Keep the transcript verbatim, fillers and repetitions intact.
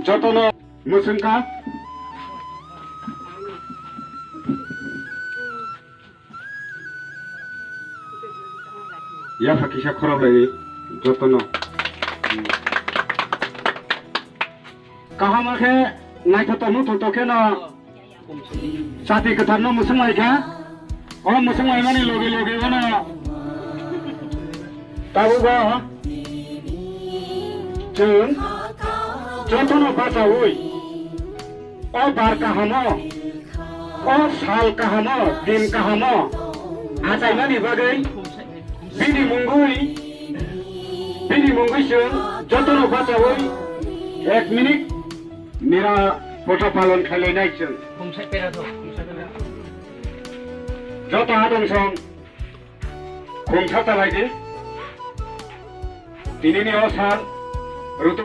Jotono mwswngkha. Yapha kisa khorok lai jotono. Kaham khe naithotok nuthotok kheno chati kwtharno mwswng lai kha. O mwswng laimani loge loge bono tabukbo chwng jotono bachaui o bar kahamo, o sal kahamo, din kahamo achaimani bagwi bini mungwi, bini mungwi chwng jotono bachaui ek minute nira pota palon khlai lai nai chwng. Joto adong song khumsa chalai di. Tinini o sal rutuk